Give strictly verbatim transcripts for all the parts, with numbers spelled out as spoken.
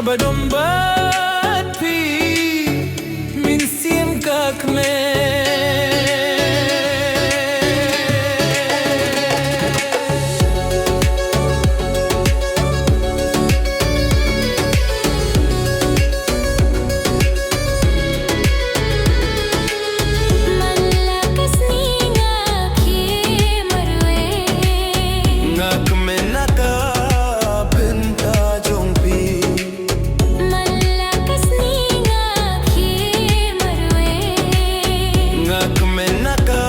Ba dum bad phi, mynsiem ka kmen. Man la ka sngi nga khie marwei. Nga kmen na ka bynta jong phi. Man la ka sngi nga khie marwei. Nga kmen na ka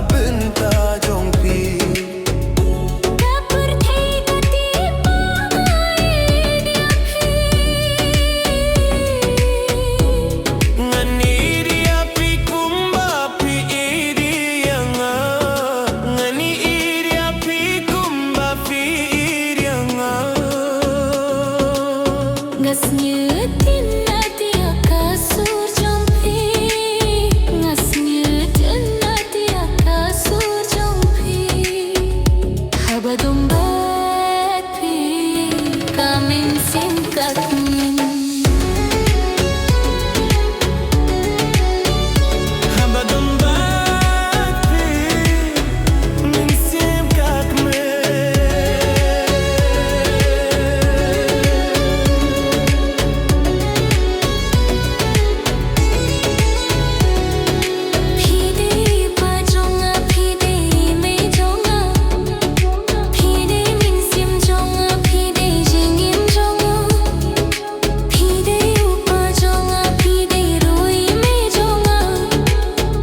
bynta jong phi. Ka pyrthei ka tip ba nga ïeit ïa phi. Ngan ïeit ïa phi kumba phi ïeit ïa nga. Ngan ïeit ïa phi kumba phi ïeit ïa nga. Nga sngewthuh na ïa ka sur jong phi. Nga sngewthuh na ïa ka sur jong phi. Haba dum bad phi, ka mynsiem ka kmen. Haba dum bad phi, mynsiem ka kmen. Phi dei pa jong nga, phi dei mei jong nga. Phi dei mynsiem jong nga, phi dei jingim jong nga. Phi dei u pa jong nga, phi dei ruh i mei jong nga.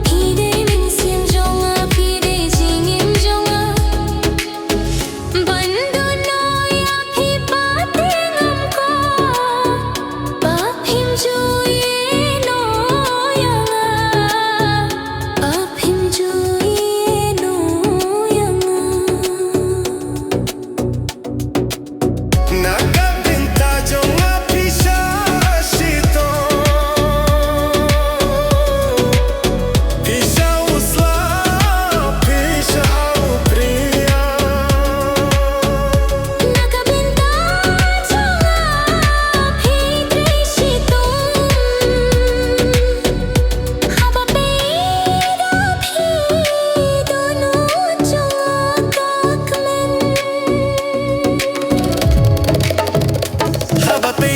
Phi dei mynsiem jong nga, phi dei jingim jong nga. Ban duh noh ïa phi pat te ngam kwah. Ba phim ju ïehnoh ïa nga. Ba phim ju ïehnoh ïa nga. Na ka bynta jong nga phi shah shitom. Phi shah u slap, phi shah u pria. Na ka bynta jong nga phi trei shitom. Haba phi da phi dohnud jong nga ka kmen. Haba phi